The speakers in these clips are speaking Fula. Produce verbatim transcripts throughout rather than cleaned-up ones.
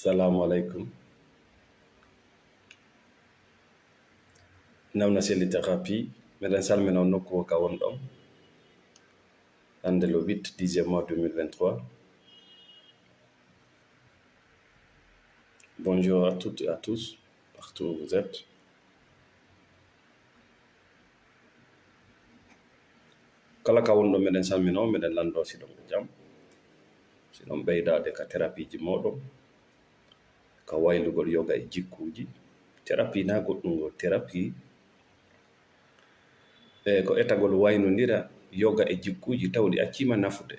Salamu alaikum. Namna Seli Therapy, meɗen salmina on nokku o ka wonɗon. Hannde le huit dixième mois deux mille vingt-trois. Bonjour à toutes et à tous, partout où vous êtes. Kala ka wonɗon, meɗen salmino, meɗen lanndo si ɗon e jam. Si ɗon ɓeydaade ka terapiiji mooɗon, ka waylugol yoga e jikkuuji. Terapi na goɗɗum ngol, terapi e ko etagol waynondira yoga e jikkuuji tawɗi acciima nafude.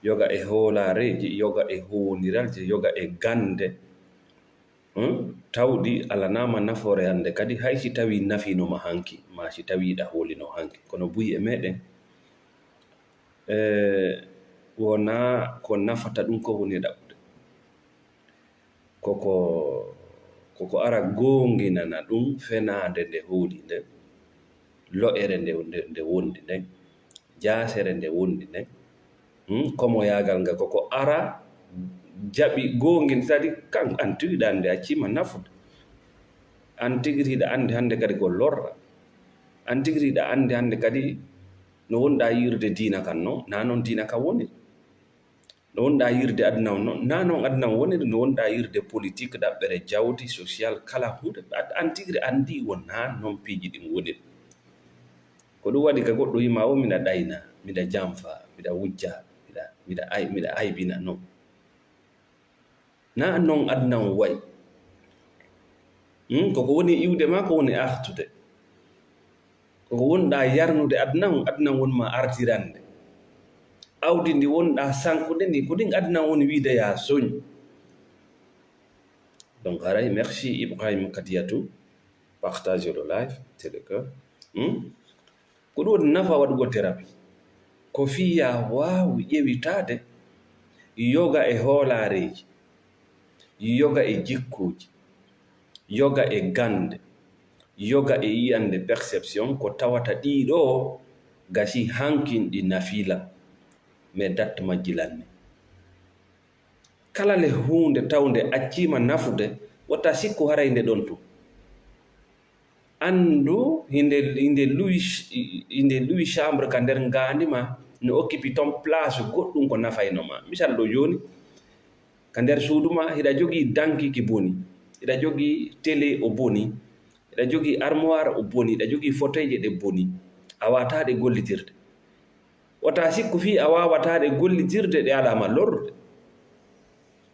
Yoga e hoolaareeji, yoga e huwwondiralje, yoga e gannde, hmm? Tawɗi alanaama nafoore hannde kadi, hay si tawii nafiino ma hanki, maa si tawii ɗa hoolino hanki. Kono buy e meɗen, e, wonaa ko nafata ɗum ko woni ɗaɓɓude. Koko, koko ara goonginana ɗum fenaande nde hooli nden, lo'ere nde, nde, nde wondi nden, jaasere nde wondi nden. Hmm, komoyaagal ngal koko ara jaɓi goongin, c'est-à-dire kan an tigi ɗa anndi acciima nafude. An tigi hiɗa anndi hannde kadi ko lorra. An tigi hiɗa anndi hannde kadi no wonɗa yi'irde diina kan non, na non diina kan woni. No wonɗa yi'irde aduna on non, na non aduna on woniri, no wonɗa yi'irde politique, ɗaɓɓere jawdi, social, kala huunde. A, an tigi anndi wonaa non piiji ɗin woniri. Ko ɗum waɗi ka goɗɗo yima o, miɗa ɗayna, miɗa janfa, miɗa wujja, miɗa, miɗa ay-, miɗa aybina, non. Na non aduna on wayi. Hmm, koko woni iwde ma, ko woni artude. Koko wonɗa yarnude aduna on, aduna on woni ma artirande. Awdi ndi wonɗa sankude ndi, ko ɗin aduna on woni wiide ya soñ. Donc, haray, merci Ibrahim Kadiatou. Partagez le live, c'est le cœur. Hmm? Ko ɗum woni nafa waɗugol terapi. Ko fii ya waawu ƴewitaade yoga e hoolaareeji, yoga e jikkuuji, yoga e gannde, yoga e yi'ande, perception, ko tawata ɗiɗo gasi hankin ɗi nafiila, mais date majji lanni. Kala le huunde tawnde acciima nafude, wota sikku haray nde ɗon tun. Anndu hinde, hinde luwi, hinde luwi chambre ka nder ngaandi ma, no occupi ton place goɗɗum ko nafayno ma. Misal ɗo jooni, ka nder suudu ma, hiɗa jogii danki ki boni, hiɗa jogii télé o boni, hiɗa jogii armoire o boni, hiɗa jogii fauteuil je ɗe boni, a waataa ɗe gollitirde. Wota sikku fii a waawataa ɗe gollitirde, ɗe alaa ma lorrude.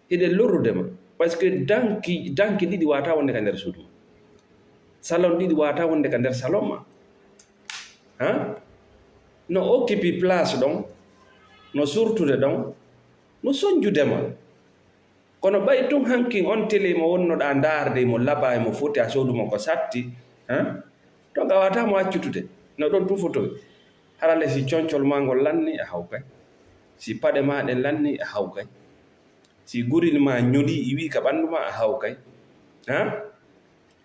Hiɗe lorrude ma. Parce que danki, danki ɗiɗi waawataa wonde ka nder suudu ma. Salon ɗiɗi waawataa wonde ka nder salon ma. Ha? No occupi place ɗon, no surtude ɗon, no sonjude ma. Kono ɓay tun hankin on télé mo wonnoɗaa ndaarde, mo labaa, mo foti, a soodu mo ko satti, ha? Donc a waawataa mo accutude. No ɗon tun fotoy. Hara le si concol maa ngol lanni, a hawkay. Si paɗe maa ɗen lanni, a hawkay. Si guril maa ñoli, iwi ka ɓandu maa, a hawkay. Ha?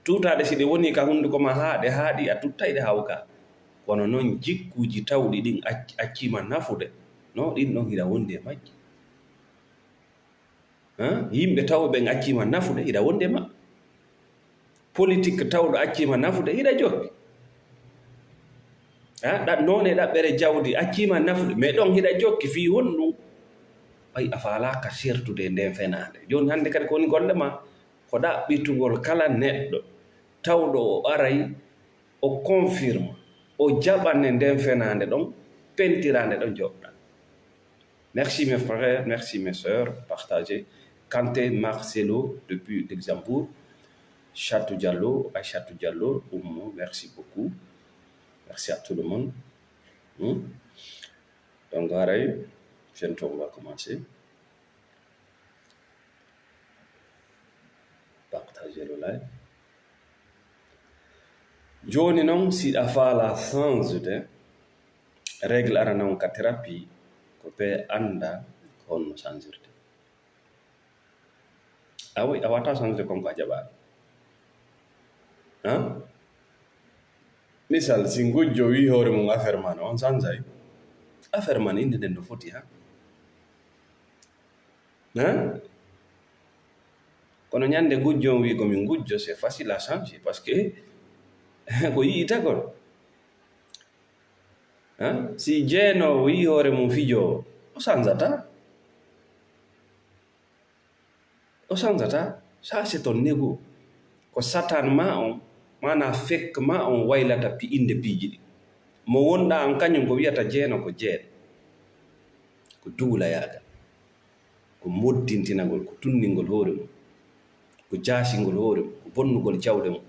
Tuutaaɗe si ɗe woni ka hunduko maa haa ɗe haaɗi, a tuttay ɗe hawka. Kono non jikkuuji tawɗi ɗin acc-, acciima nafude. No ɗin ɗon hiɗa wondi e majji. Ha? Yimɓe tawɓe ɓen acciima nafude, hiɗa wondi e maɓɓe. Politique tawɗo acciima nafude, hiɗa jokki. Ha? Ɗa-, noone ɗaɓɓere jawdi acciima nafude, mais ɗon hiɗa jokki fii honɗum? Ɓay a faalaaka sertude e nden fenaande. Jooni hannde kadi ko woni golle ma? Ko ɗaɓɓitugol kala neɗɗo tawɗo o aray, o confirme, o jaɓane nden fenaande ɗon, pentiraande ɗon joɗɗa. Merci mes frères, merci mes sœurs, partagez. Kanté Marcelo depuis Luxembourg. Chatou Diallo, Aïchatou Diallo, Oumou, merci beaucoup. Merci à tout le monde. Hmm? Donc, haray, bientôt on va commencer. Partagez le live. Jooni non, si a faala sansude, règle ara non ka thérapie, ko ɓe annda ko honno sansirde. A wi-, a wata sansude kon ko a jaɓaano. Hein? Misal, si ngujjo wi hoore mum affaire man, on sansay. Affaire man, innde nden no foti, ha? Hein? Kono ñande gujjo on wi ko min gujjo, c'est facile à changer, parce que ko yi'i tagol. Hein? Si jeenoowo yi'i hoore mum fijoowo, o sanzataa. O sanzataa. Ça, c'est ton ego. Ko satan ma on, maanaa fek ma on waylata pi-, innde piiji ɗi. Mo wonɗaa on, kañum ko wiyata jeeno ko jeeɗo. Ko duulayaagal. Ko moddintinagol, ko tunningol hoore mum. Ko jaasingol hoore mum, ko bonnugol jawle mum.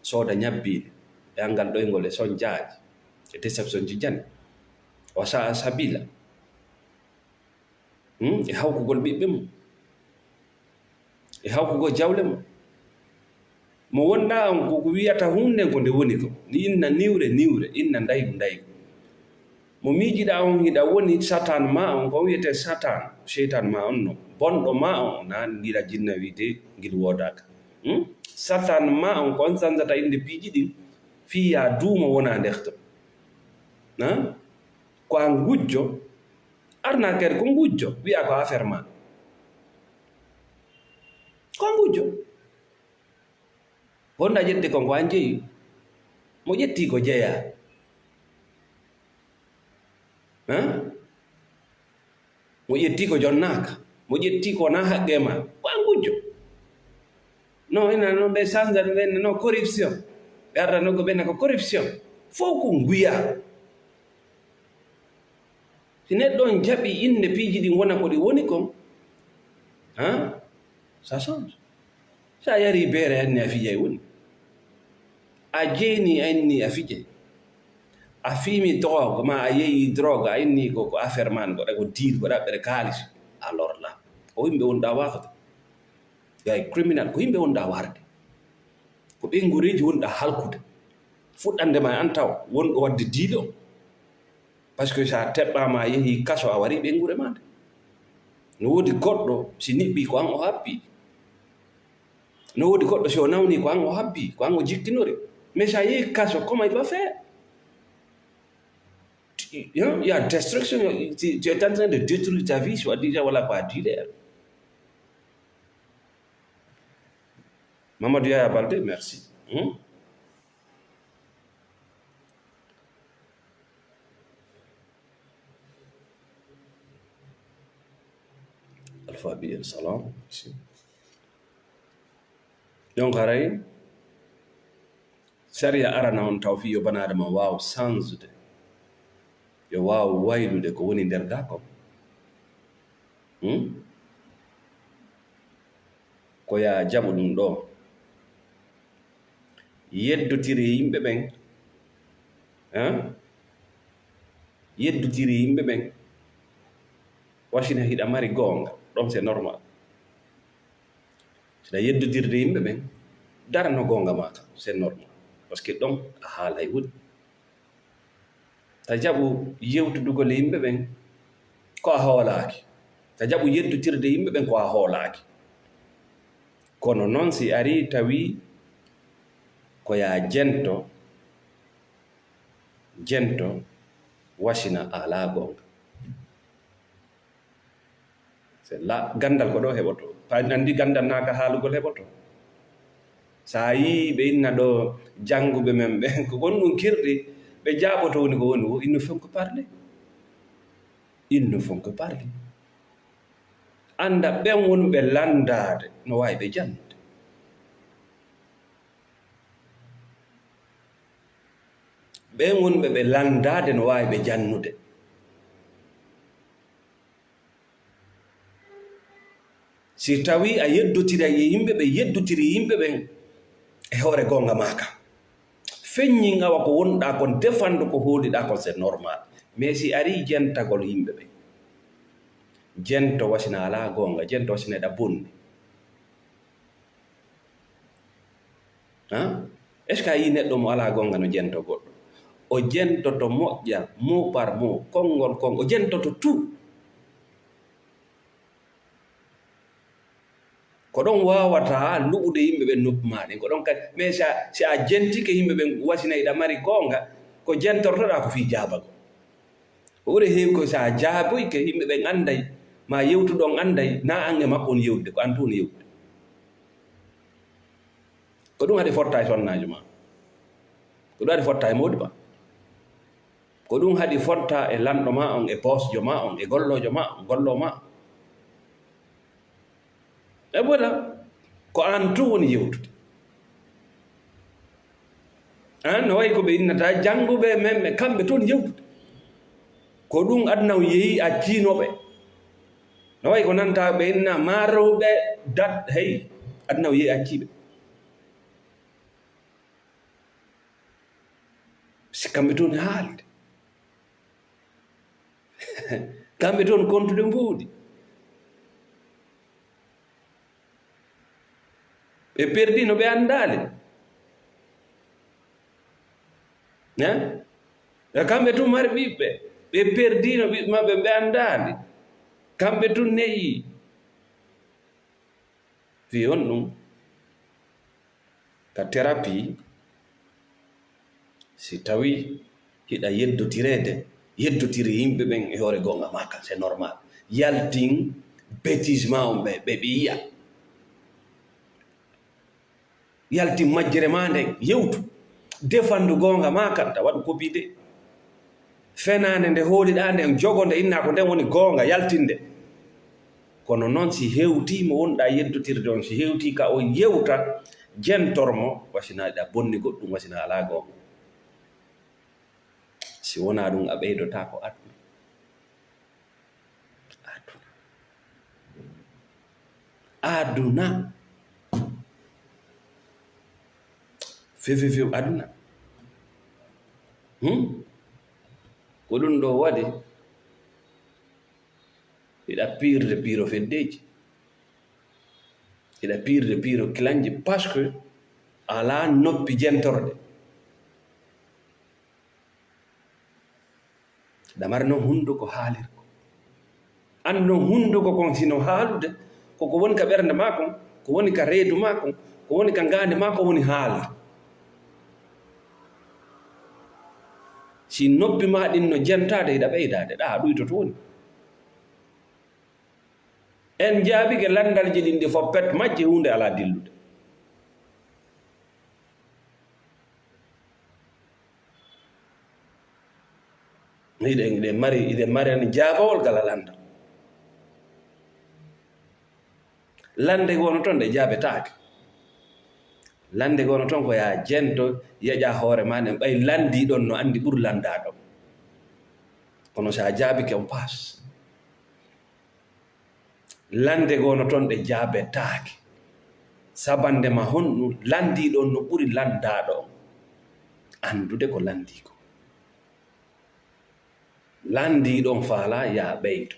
Sooda ñabbiile, e anngal ɗoyngol e soñjaaji, e déception ji jani. O sa-, sabila. Hmm? E hawkugol ɓiɓɓe mum. E hawkugol jawle mum. Mo wonɗaa on ko, ko wiyata huunde ko nde woni ko. Ni inna niwre niwre, inna ndaygu ndaygu. Mo miijiɗaa on hiɗa woni satan ma on, ko wiyetee satan, seytan ma on no. Bonɗo ma on, o naani gila jinna wiide ngil woodaaka. Hmm? Satan ma on, ko on sanzata innde piiji ɗin, fii yaa duumo wona ndehto. Ha? Ko a ngujjo, arnaqueur ko ngujjo, wi'a ko affaire ma. Ko a ngujjo. Wonɗa ƴetti kon ko an jeyi. Mo ƴetti ko jeyaa. Hein? Mo ƴetti ko jonnaaka. Mo ƴetti ko na haqqe ma. Ko an gujjo. No, ina no ɓe sanza ɓe no corruption. Ɓe arda no ko ɓe ko corruption. Fof ko nguya. Si neɗɗo on jaɓi innde piiji ɗin wona ko ɗi woni kon, ha? Ça change. Sa yari beere anni a fijay woni. A jeeni anni a fijay. A fiimi drogue ma a yeyi drogue a inni ko, ko affaire man ko ɗago deal ko ɗaɓɓere kaalis. Alors là, ko yimɓe wonɗa wafde. Yay criminal ko yimɓe wonɗa warde. Ko ɓe ngureji wonɗa halkude. Fuɗɗande ma an taw wonɗo wadde deal o. Parce que sa teɓɓama a yehi kaso a wari ɓe ngure ma nde. No woodi goɗɗo si niɓɓi ko an o habbi. No woodi goɗɗo si o nawni ko an o habbi, ko an o jikkinori. Mais sa yehi kaso, comment il va faire? Tu, hein, il y a destruction, tu, tu es en train de détruire ta vie, soit déjà voilà quoi, dealer. Mamadou Yaya Baldé, merci. Hmm? Alpha Biel Salam, merci. Donc, haray, sariya arana on taw fii yo banaadama waaw sanzude, yo waaw waylude ko woni nder gaa kon. Hmm? Ko yaa jaɓu ɗum ɗoo. Yeddotiri e yimɓe ɓen. Hein? Yeddotiri e yimɓe ɓen. Wasina hiɗa mari goonga. Ɗon c'est normal. Siɗa yeddodirde yimɓe ɓen, darano goonga maa kan, c'est normal. Parce que ɗon a haalay woni. Ta jaɓu yewtudugol e yimɓe ɓen ko a hoolaaki. Ta jaɓu yeddotirde yimɓe ɓen ko a hoolaaki. Kono non si arii tawi ko yaa jento, jento wasina a alaa goonga. C'est là, ganndal ko ɗo heɓoto. Paa anndi ganndal naaka haalugol heɓoto. So a yii ɓe inna ɗo jannguɓe men ɓe, ko gonɗum kirɗi, ɓe jaaboto woni ko woni wo, ils ne font que parler. Ils ne font que parler. Annda ɓen wonɓe lanndaade no waawi ɓe jannude. Ɓen wonɓe ɓe lanndaade no waawi ɓe jannude. Si tawii a yeddotiray e yimɓe ɓe, yeddotiri yimɓe ɓen e hoore goonga maa kan. Feññin awa ko wonɗaa kon, defando ko hooliɗaa kon, c'est normal. Mais si arii jentagol yimɓe ɓen, jento wasina alaa goonga, jento wasina eɗa bonni. Ha? Est-ce que a yii neɗɗo mo alaa goonga no jento goɗɗo? O jentoto moƴƴa, mot par mot, konngol konngol, o jentoto tout. Ko ɗon waawataa luɓude yimɓe ɓen noppi maa ɗen. Ko ɗon kadi, mais si a, si a jentike yimɓe ɓen, wasina iɗa mari goonga, ko jentortoɗaa ko fii jaabagol. Ko ɓuri heewi ko si a jaaboyke, yimɓe ɓen annday, ma yewtuɗon annday, na an e makko on yewtude, ko an tun woni yewtude. Ko ɗum haɗi fotta e sonnaajo ma. Ko ɗum haɗi fotta e mawɗi ma. Ko ɗum haɗi fotta e lanɗo ma on, e boosjo ma on, e golloojo ma on, golloo ma. E ɓura ko aan tun woni yewtude. Aan no wayi ko ɓe innata jannguɓe men, ɓe kamɓe tun yewtude. Ko ɗum aduna o yehi accino ɓe. No wayi ko nanta ɓe inna maarowɓe dat, hey, aduna o yehi acci ɓe. Si kamɓe tun haalde. Kamɓe tun kontude mbuuɗi. Ɓe perdino, ɓe anndaali. Eh? E kamɓe tun mari ɓiɓɓe. Ɓe perdino ɓiɓɓe maɓɓe, ɓe anndaali. Kamɓe tun neyi. Fii honɗum? Ka thérapie, si tawi hiɗa yeddotireede, yeddotiri yimɓe ɓen e hoore goonga maa kan, c'est normal. Yaltin bêtise maa on ɓe, ɓe, ɓe yi'a. Yaltin majjere maa nden, yewtu. Defandu goonga maa kan, ta waɗu copier de. Fenaande nde hooliɗaa nden, jogo nde, innaa ko nden woni goonga, yaltin nde. Kono non, si hewtii mo wonɗaa yeddotirde on, si hewtii ka o yewta, jentor mo, wa si na hiɗa bonni goɗɗum, wa si na alaa goonga. Si wonaa ɗum, a ɓeydotaako aduna. Aduna. Aduna. Few, few, few, aduna. Hmm? Ko ɗum ɗo waɗi hiɗa piirde piiro feddeeji. Hiɗa piirde piiro kilanji parce que alaa noppi jentorɗe. Hiɗa mari non hunduko haalirko. An non hunduko kon hino haalude, ko ko woni ka ɓernde maa kon, ko woni ka reedu maa kon, ko woni ka ngaandi maa kon woni haalde. Si noppi maa ɗin no jentaade, hiɗa ɓeydaade, ɗa a ɗuytoto woni. En jaabike lanndalji ɗin ɗi fof pet majje huunde alaa dillude. Hiɗen, hiɗen mari, hiɗen mari jaabawol gala lanndal. Lannde goono ton ɗe jaabetaake. Lannde goono ton ko yaa jento, yeƴa hoore maa nden, ɓay lanndiiɗon no anndi ɓuri lanndaaɗo. Kono so a jaabike on paas. Lannde goono ton ɗe jaabetaake. Sabannde ma honɗum lanndiiɗon no ɓuri lanndaaɗo on anndude ko lanndii ko. Lanndiiɗo on faalaa yaa ɓeydo.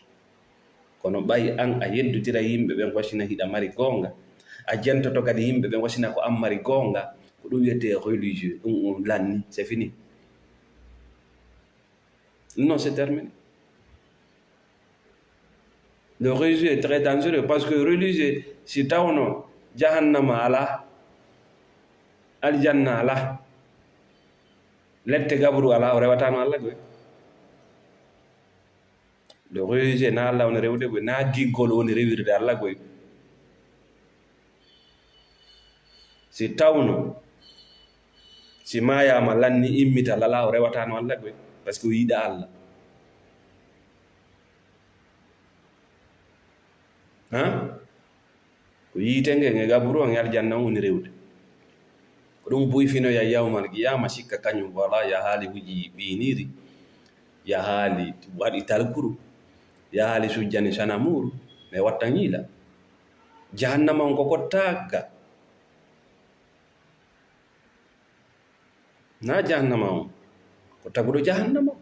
Kono ɓay an a yeddotira yimɓe ɓen wasina hiɗa mari goonga. A jentoto kadi yimɓe ɓen wasina ko an mari goonga. Ko ɗum wiyetee religieux, ɗum on lanni, c'est fini. Non, c'est terminé. Le religieux est très dangereux parce que religieux, si tawno jahannama alaa, aljanna alaa, lette gaburu alaa, o rewataano Alla goy. Le religieux na Alla woni rewde goy, na giggol woni rewirde Alla goy. Si tawno, si maayaama lanni immita lala, o rewataano Alla goy, parce que o yiɗa Alla. Ha? Ko yiite nge, nge gaburu on e aljanna on woni rewde. Ko ɗum buy finoya yawmal qiyama, sikka kañum wala, ya haali huji ɓiiniri, ya haali waɗi talkuru, ya haali sujjani sanamuuru, mais watta ñiila. Jahannama on ko ko taagga. Na jahannama on, ko taguɗo jahannama.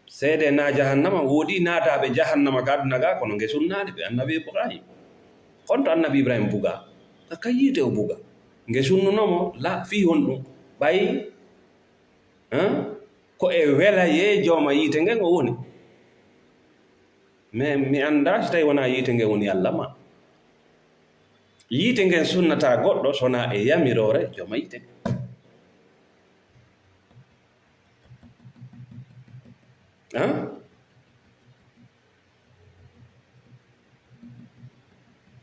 Seede na jahannama, woodi naataaɓe jahannama ka aduna ga, kono nge sunnaali ɓe annabi Ibrahim. Honto annabi Ibrahim buga? Ka, ka yiite o buga. Nge sunnuno mo, la, fii honɗum? Ɓay, hein? Ko e welayee jooma yiite ngen o woni. Mais mi anndaa si tawi wonaa yiite ngen woni Alla ma. Yiite ngen sunnataa goɗɗo so wonaa e yamiroore jooma yiite. An?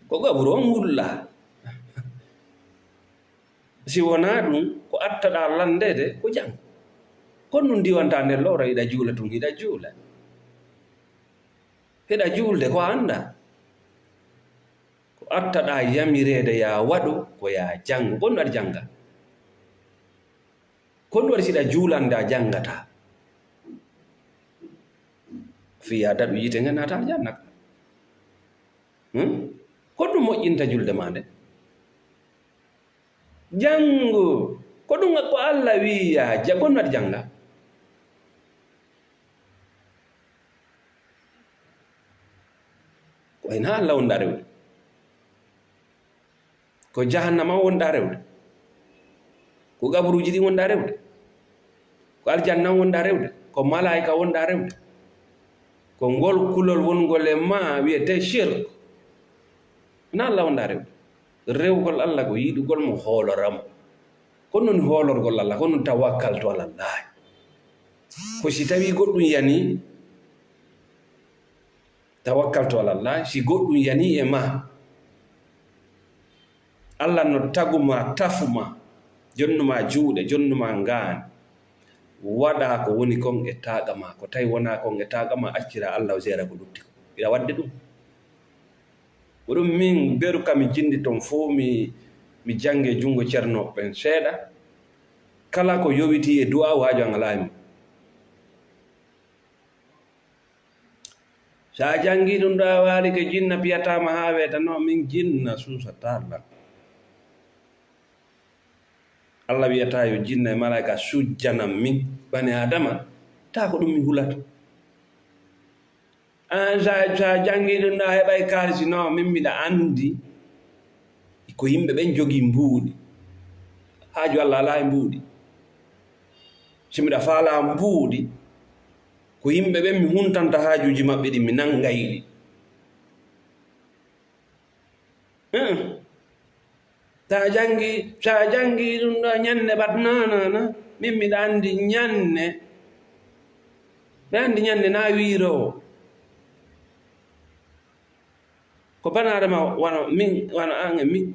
Ko gaburu on wulla. Si wonaa ɗum, ko attaɗaa lanndeede ko janngo. Kono ɗum diwantaa nder lowra, hiɗa juula tun, hiɗa juula. Hiɗa juulde ko a anndaa. Ko attaɗaa yamireede yaa waɗu, ko yaa janngu. Kono aɗa jannga. Kono waɗi si hiɗa juulande a janngataa. Fii yaa daɗu yiite nge naata aljanna. Hmm? Ko ɗum moƴƴinta julde maa nde. Janngu. Ko ɗum ko Alla wi'i yaa ja-, ko ɗum waɗi jannga. Ko ina Alla wonɗaa rewde. Ko jahannama on wonɗaa rewde. Ko gaburuuji ɗin wonɗaa rewde. Ko aljanna on wonɗaa rewde. Ko malaa'ika wonɗaa rewde. Ko ngol kulol wongol e maa wi'etee shirk. Ina Alla wonɗaa rewde. Rewgol Alla ko yiɗugol mo, hoolora mo. Ko non hoolorgol Alla, ko non tawakkaltu ala Allaahi. Ko si tawii goɗɗum yanii, tawakkaltu ala Allaahi, si goɗɗum yanii e maa, Alla no tagu maa, tafu maa, jonnu maa juuɗe, jonnu maa ngaani, waɗaa ko woni kon e taaqa maa, ko tawi wonaa kon e taaqa maa, acciraa Alla o seera ko lutti kon. Hiɗa waɗde ɗum? Ko ɗum min beru ka mi jinndi ton fow, mi, mi jannge junngo Ceerno ɓen seeɗa. Kala ko yowitii e du'a, waaju an alaa e mum. So a janngii ɗum ɗo, a waali ke jinna piyataama haa weeta, no, min jinna suusataa lan. Alla wiyataa yo jinna e malaa'ika sujjanan min, bani Aadama, taa ko ɗum mi hulata. Aan, so a, so a janngii ɗum ɗo, a heɓay kaalisi, no, min miɗa anndi ko yimɓe ɓen jogii mbuuɗi. Haaju Alla alaa e mbuuɗi. Si miɗa faalaa mbuuɗi, ko yimɓe ɓen mi huntanta haajuuji maɓɓe ɗin, mi nanngay ɗi. Hum. Sa janngi, sa janngi ɗum ɗo ñannde bat, non, non, non. Min miɗa anndi ñannde, mi anndi ñannde na wiiroowo. Ko banaadama wano min, wano an e min.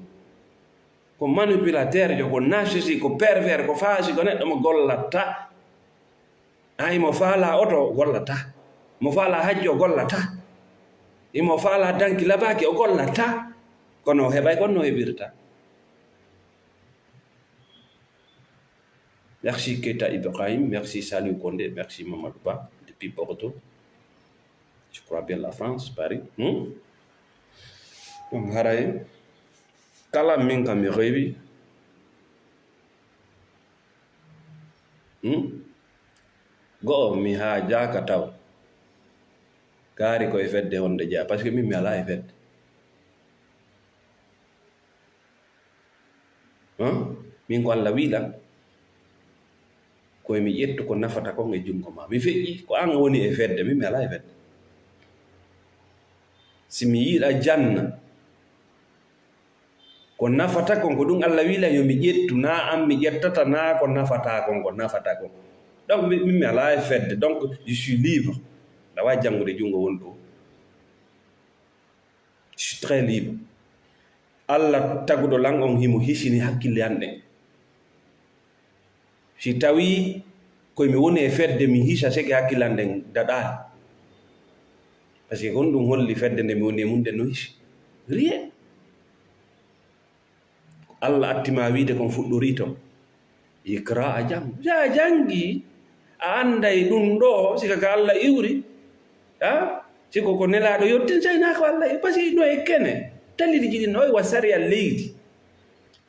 Ko manipulateur jo, ko narcissique, ko pervers, ko faasi, ko neɗɗo mo gollata. A, imo faalaa oto, o gollataa. Mo faalaa hajjo, o gollataa. Imo faalaa danki labaaki, o gollataa. Kono o heɓay kon no heɓirta. Merci Keita Ibrahim, merci Saliou Condé, merci Mamadou Ba depuis Bordeaux. Je crois bien la France, Paris. Hmm? Ɗum haray kala min kam mi rewi. Hmm? Go'o, mi haajaaka taw. Kaari ko e fedde honde jeyaa, parce que min mi alaa e fedde. Hum? Min ko Alla wi'i lan, ko e mi ƴettu ko nafata kon e junngo maa. Mi feƴƴi, ko an woni e fedde, min mi alaa e fedde. Si mi yiɗa janna, ko nafata kon, ko ɗum Alla wi'i lan yo mi ƴettu, na an mi ƴettata, na ko nafata kon, ko nafata kon. Donc, mi, min mi alaa e fedde, donc, je suis libre. Aɗa waawi janngude junngo won ɗo. Je suis très libre. Alla taguɗo lan on himo hisini hakkille an ɗen. Si tawii ko mi woni e fedde mi hisa, seke hakkille an ɗen daɗaali. Parce que kon ɗum holli fedde nde mi woni e mun ɗen no hisi. Rien. Alla atti ma wiide kon fuɗɗorii ton. Iqra, a janngu. Si a janngii, a annday ɗum ɗo, sika ka Alla iwri. A? Siko ko Nelaaɗo yottin, sey naa ko Alla iwri. Parce que no e kene, dalilji ɗin no e wa sariya leydi.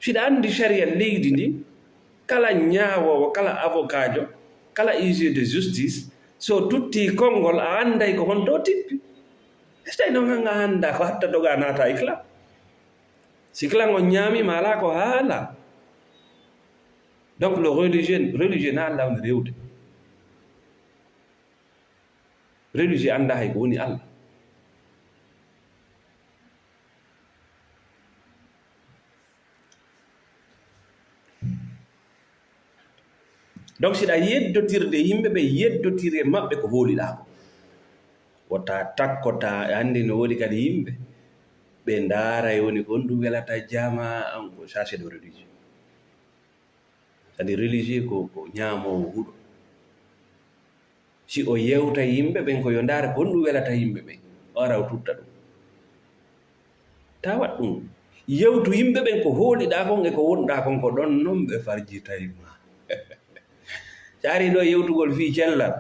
Siɗa anndi sariya leydi ndi, kala ñaawoowo, kala avocaajo, kala huissier de justice, so tutti konngol, a annday ko honto o tippi. So tawi noon han a anndaa ko hatta doga naata e clan. Si clan on ñaami ma alaa ko haala. Donc le religieux, religieux na Alla woni rewde. Religieux anndaa hay ko woni Alla. Donc siɗa yeddotirde yimɓe ɓe, yeddotir e maɓɓe ko hooliɗaa ko. Wota takko ta anndi no woodi kadi yimɓe ɓe ndaaray woni ko honɗum welata jama an ko, ça c'est le religieux. Kadi religieux ko, ko ñaamoowo huɗo. Si o yewta yimɓe ɓen, ko yo ndaare ko honɗum welata yimɓe ɓen, o ara o tutta ɗum. Taa waɗ ɗum. Yewtu yimɓe ɓen ko hooliɗaa kon e ko wonɗaa kon, ko ɗon non ɓe farjitay ma. Si ari ɗo yewtugol fii cellal,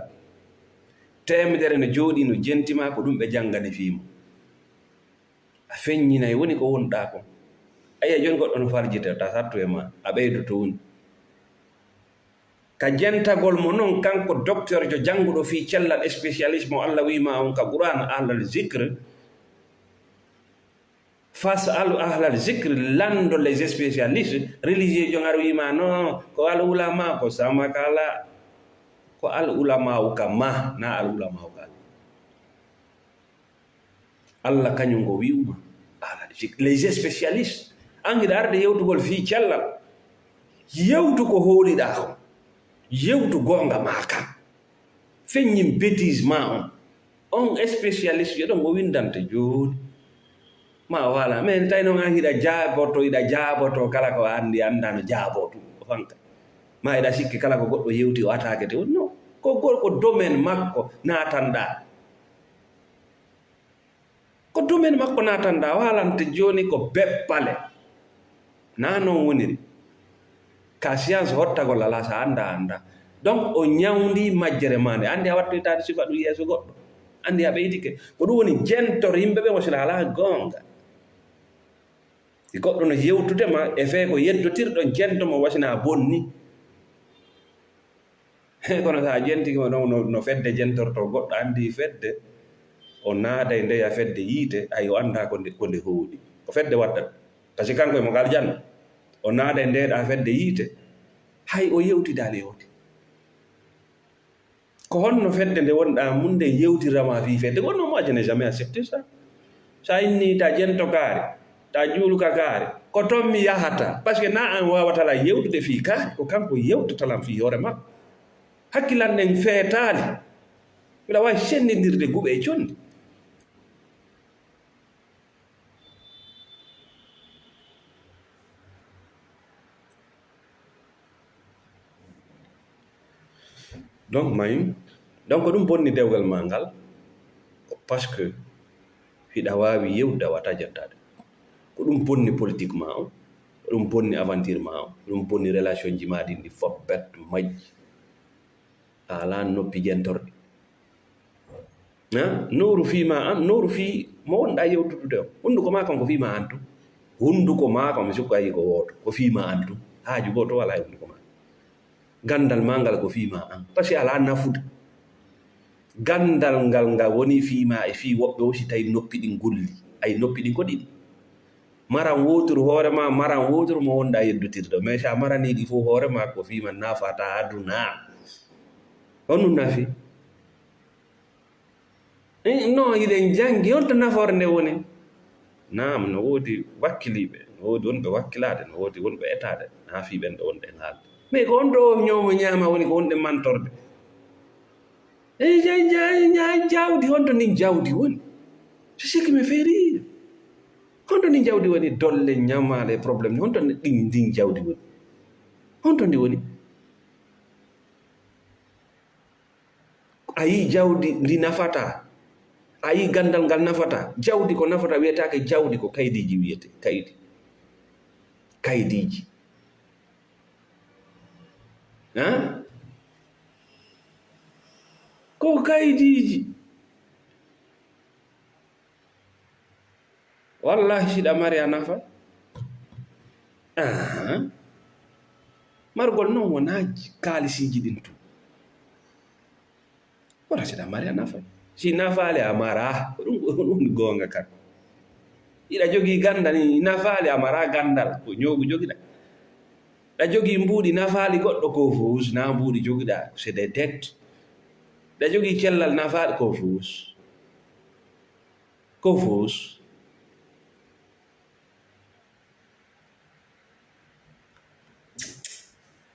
teemedere no jooɗii no jenti ma, ko ɗum ɓe janngani fii mum. A feññinay woni ko wonɗaa kon. Ayiya, jooni goɗɗo no farjita, ta sattu e ma, a ɓeydoto woni. Ka jentagol mo non, kanko docteur jo jannguɗo fii cellal, spécialiste mo Allah wi'i ma on ka Qur'an, ahlal zikr, "Fas'alu ahlal zikr", lanndo les spécialistes, religieux jo ngar wi'i ma, "Non, ko al ulama, ko sama kala, ko al ulama u ka ma, na al ulama u ka." Allah kañum ngo wi'uma, ahlal zikr, les spécialistes. An hiɗa arde yewtugol fii cellal, yewtu ko hooliɗaa kon, yewtu goonga maa kan, feññin bêtise maa on. On spécialiste yo ɗon o winndante jooni. Ma wala, mais tawi non an hiɗa jaaboto, hiɗa jaaboto kala ko a anndi, anndaa no jaaboo ɗum, ko fanka. Ma hiɗa sikki kala ko goɗɗo yewti o attaqué te woni, non. Ko gorko domaine makko naatanɗaa. Ko domaine makko naatanɗaa, o haalante jooni ko beppale. Naa non woniri. Ka science hottagol alaa, so a anndaa, a anndaa. Donc, o ñawndii majjere maa nde. Anndi a wattoytaade sifa ɗum yeeso goɗɗo. Anndi a ɓeydike. Ko ɗum woni jentor yimɓe ɓe, wasila alaa goonga. Si goɗɗo no yewtude ma, e fee ko yeddotirɗon jento mo, wasina a bonni. Kono so a jentike mo ɗon, no, no fedde jentortoo goɗɗo, anndi fedde, o naaday ndeya fedde yiite, hay o anndaa ko nde, ko nde hooli. Ko fedde waɗata. Par ce que kanko e mo ka aljanna. O naaday ndeeɗaa fedde yiite, hay o yewtidaali e woti. Ko honno fedde nde wonɗaa mun nde yewtirama fii fedde? Ko non, moi, je n'ai jamais accepté ça. So a inni ta jento kaari, ta juuluka kaari, ko ton mi yahata. Parce que na an waawata lan yewtude fii kaari, ko kanko yewtata lan fii hoore makko. Hakkilan ɗen feetaali. Miɗa waawi senndindirde guɓe e conndi. Donc, mayum, donc, ko ɗum bonni dewgal maa ngal, parce que hiɗa waawi yewtude, a wata jantaade. Ko ɗum bonni politique maa on, ko ɗum bonni aventure maa on, ko ɗum bonni relation ji maa ɗin ɗi fof, perte majji. A alaa noppi jentorɗi. Ha? Nowru fii maa an, nowru fii mo wonɗaa yewtudude on. Hunnduko maa kon ko fii maa an tun. Hunnduko maa kon, mi sikku a yii ko wooto. Ko fii maa an tun. Haaju gooto walaa e hunnduko maa. Ganndal maa ngal ko fii maa an. Parce que alaa nafude. Ganndal ngal, ngal woni fii maa e fii woɓɓe o, si tawi noppi ɗin golli. Ay, noppi ɗin ko ɗiɗi. Maran wooturu hoore maa, maran wooturu mo wonɗaa yeddotirde. Mais si a maranii ɗi fof hoore maa, ko fii maa nafataa aduna. Honɗum nafi? Eh, no, hiɗen janngi, honto nafoore nde woni? Naam, no woodi wakkiliiɓe, no woodi wonɓe wakkilaade, no woodi wonɓe etaade, haa fii ɓen ɗo wonɓe e haalde. Mais ko honto o ñoomo ñaama woni ko wonɗen mantorde? Eh, ja-, ja-, ja-, jawdi, honto ndin jawdi woni? C'est ce qui me fait rire. Honto ndin jawdi woni? Dolle, ñamaale, problème, honto ɗin, ndin jawdi woni? Honto ndi woni? A yii jawdi ndi nafataa. A yii ganndal ngal nafataa. Jawdi ko nafataa, wiyetaake jawdi, ko kaydiiji wiyetee. Kaydi. Kaydiiji. Ha? Ko kaydiiji. Wallahi, siɗa mari a nafa. Aha. Margol non wonaa kaalisiiji ɗin tun. Wona siɗa mari a nafa. Si nafaali a mara, ko ɗum, ko ɗum woni goonga kan. Hiɗa jogii ganndal, ni nafaali a mara ganndal, ko ñoogu jogiɗa. Ɗa jogii mbuuɗi nafaali goɗɗo, ko fuus, na mbuuɗi jogiɗa, c'est des dettes. Ɗa jogii cellal nafaali, ko fuus. Ko fuus.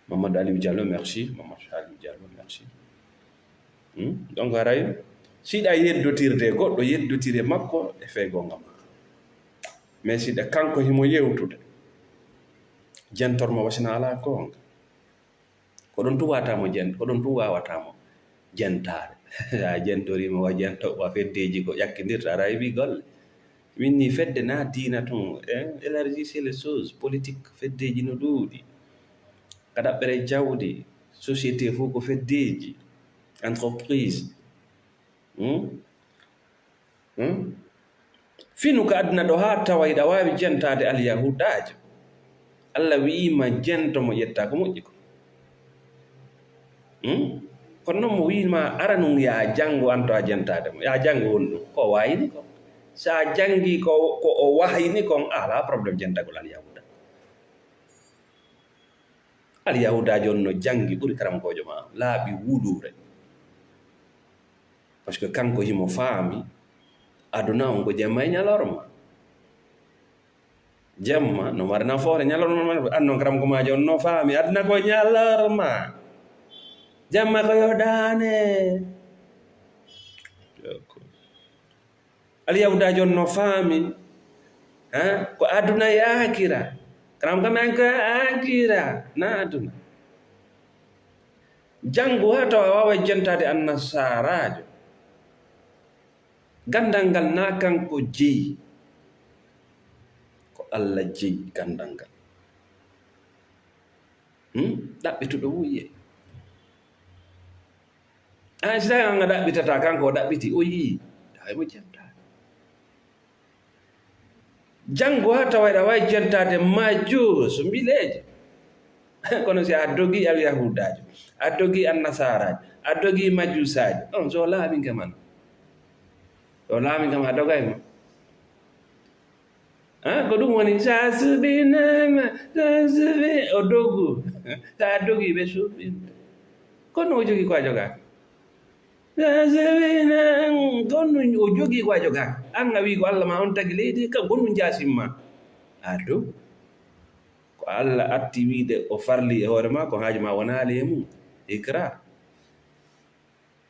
Mamadou Aliou Diallo, merci. Mamadou Aliou Diallo, merci. Hmm? Donc, haray, siɗa yeddotirde goɗɗo, yeddotire makko e fee goonga ma. Mais siɗa kanko himo yewtude, jentor mo wasina alaa goonga. Ko ɗon tun waawata mo jen-, ko ɗon tun waawata mo jentaade. A jentoriima, wa jento, wa feddeeji ko ƴakkindirta, aray wi golle. Winni fedde na diina tun, eh, élargissez les choses, politique, feddeeji no ɗuuɗi. Ka ɗaɓɓere jawdi, société fof ko feddeeji, entreprise. Hmm? Hmm? Finu ka aduna ɗo haa tawa hiɗa waawi jentaade Alyahudaajo. Allah wi'iima jento mo ƴetta ko moƴƴi ko. Hmm? Kono noon mo wi'iima aranun yaa janngu an to a jentaade mo. Yaa janngu won ɗum. Ko o waayini ko. So a janngii ko, ko o wahyini kon, a alaa problème jentagol Alyahuda. Alyahudaajo on no janngi ɓuri karamokoojo ma. Laaɓi wuluure. Parce que kanko himo faami aduna on ko jemma e ñalorma. Jemma no mari nafoore, ñalorma no mari. An non karamoko maajo on no faami aduna ko ñalorma. Jemma ko yo daane. Alyahudaajo on no faami, ha? Ko aduna e aakira. Karamoko men ko aakira, na aduna. Janngu haa tawa a waaway jentaade annasaaraajo. Ganndal ngal na kanko jeyi. Ko Allah jeyi ganndal ngal. Hmm? Ɗaɓɓituɗo wuyye. An si tawi an a ɗaɓɓitata, kanko o ɗaɓɓiti, o yii. Tawi mo jentaade. Janngo haa tawa eɗa waawi jentaade majuus, mbileeje. Kono si a dogii Alyahudaajo, a dogii Annasaaraajo, a dogii Majuusaajo, on so laaɓinke man. So laaɓinke ma, a dogay mo. Ah, ko ɗum woni, sa suɓinaama, sa suɓi, o dogu. Sa dogii, ɓe suɓinte. Kono o jogii ko a jogaaka. Sa suɓinaama, kono o jogii ko a jogaaka. An a wii ko Allah ma on tagi leydi, ka gonum jaasimma. A dogu. Ko Allah atti wiide o farli e hoore ma, ko haaju ma wonaa le e mum. Ikra.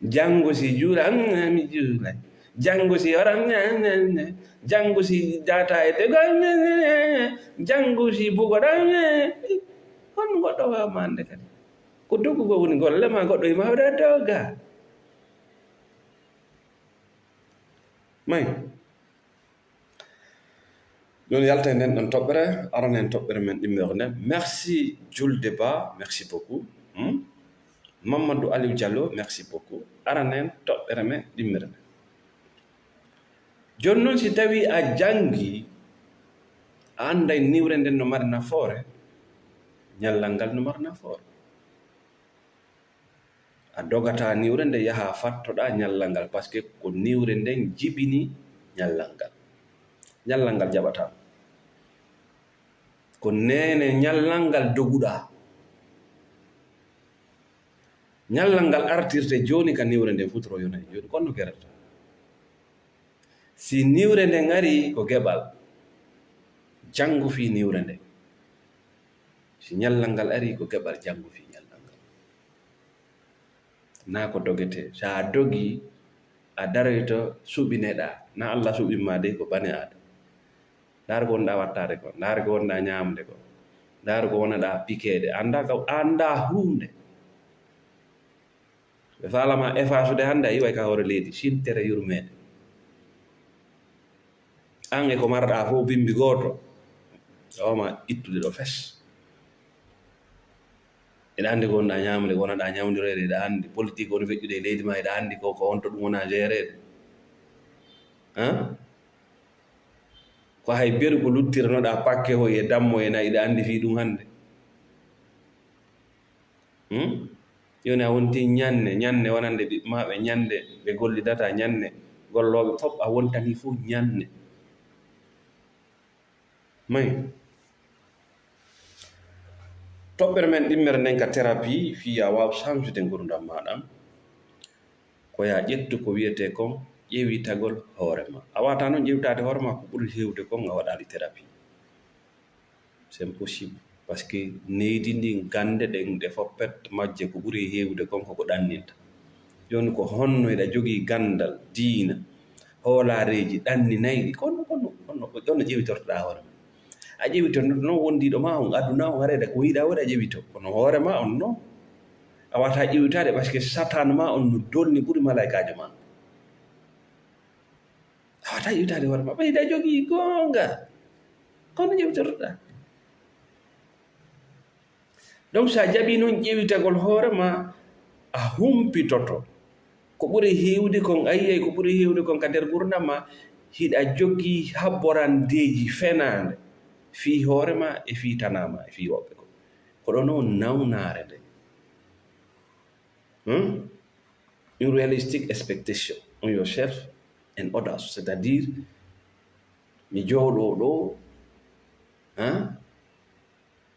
Janngo si juula, "Mm, mi juulay." Janngo si ora, "Mm, mm, mm." Janngo si data e tegal, "Mm, mm, mm." Janngo si bugoɗa, "Mm, mm." Honno goɗɗo waawa maande kadi? Ko dogugol woni golle ma, goɗɗo e ma waɗa doga. May. Ɗum yalta e nden ɗon toɓɓere, arana en toɓɓere men ɗimmere nden. Merci Julde Ba, merci beaucoup. Hmm? Mamadou Aliou Diallo, merci beaucoup. Arana en toɓɓere men ɗimmere nden. Jooni noon, si tawii a janngi, a annday niwre nden no mari nafoore, ñallal ngal no mari nafoore. A dogataa niwre nde, yahaa fattoɗaa ñallal ngal, parce que ko niwre nden jibini ñallal ngal. Ñallal ngal jaɓataa. Ko neene ñallal ngal doguɗaa. Ñallal ngal artirte jooni ka niwre nden futuro yona e jooni, kono no gerata. Si niwre nden arii, ko geɓal. Janngu fii niwre nden. Si ñallal ngal arii, ko geɓal, janngu fii ñallal ngal. Naa ko dogetee. So a dogii, a daroyto, suɓineɗaa. Naa Allah suɓin ma dey, ko bane Aadama. Ndaar ko wonɗaa wattaade ko, ndaar ko wonɗaa ñaamde ko, ndaar ko wonɗaa pikeede. Anndaa ka, anndaa huunde. Ɓe faalama effacude hannde, a iway ka hoore leydi, sintere yurmeende. An e ko marɗaa fof bimbi gooto, ɓe wama ittude ɗo fes. Eɗa anndi ko wonɗaa ñaamde, ko wonɗaa ñaamdireede, eɗa anndi politique woni feƴƴude e leydi ma, eɗa anndi ko, ko honto ɗum wona géreede. Han? Ko hay beru ko luttiranoɗaa pakke hoy e dammo e nayi, eɗa anndi fii ɗum hannde. Hmm? Jooni a wonti ñanne, ñanne wonande ɓiɓɓe maa ɓe, ñande ɓe gollidata, ñanne gollooɓe fof a wontanii fof ñanne. May. Toɓɓere men ɗimmere nden ka thérapie, fii a waaw change de ngurdam maa ɗam. Ko yaa ƴettu ko wiyetee kon ƴeewitagol hoore maa. A waawataa non ƴeewitaade hoore maa ko ɓuri heewde kon a waɗaali thérapie. C'est impossible. Parce que neydi ndin, gannde ɗen, ɗe foppet majje ko ɓuri heewde kon ko ko ɗanninta. Jooni ko honno eɗa jogii ganndal, diina, hoolaareeji ɗanninayɗi, kono, kono, kono ko ɗon ƴeewitortoɗaa hoore maa. A ƴeewitornoto non wondiiɗo maa on, aduna on, haray ko yiɗaa waɗa ƴeewito. Kono hoore maa on non, A wata ƴewtaade, parce que Satan ma on no dolni ɓuri malaikaajo ma. A wata ƴewtaade hoore ma, ɓeyda jogii goonga. Kono ƴewtorɗa. Donc, so a jaɓii noon ƴeewitagol hoore ma, a humpitoto. Ko ɓuri heewde kon, a yiyay ko ɓuri heewde kon ka nder gurdam ma, hiɗa jogii habborandeeji fenaande fii hoore ma e fii tanaa ma e fii woɓɓe kon. Ko ɗon woni nawnaare nde. Hmm? Unrealistic expectation on yourself and others. C'est-à-dire, mi jooɗoo ɗoo, ha?